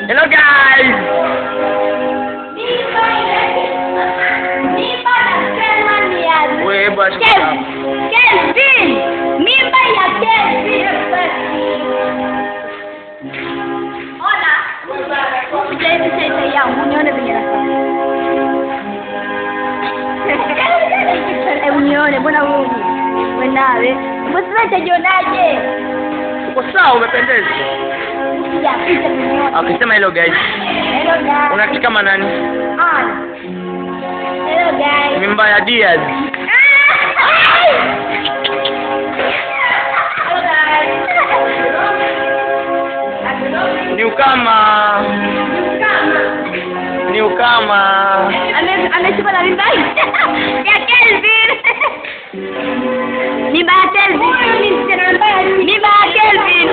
Hello guys. Mimba nasema ni ya Wewe basi. Kelvin. Mimba ya Kelvin. Ona. Kuja hivi sasa yangu nione venye nafanya. Hebu nione mbona wewe wewe mbona utajionaje? Uko sawa, umependeza. Akisema hello guys. Hello guys. Unakaa kama nani? Ah. Hello guys. Mimba ya Diaz. Hello guys. Ni ukama. Ni ukama. Ameshuka na mimba ya Kelvin. Mimba ya Kelvin. Mimba ya Kelvin.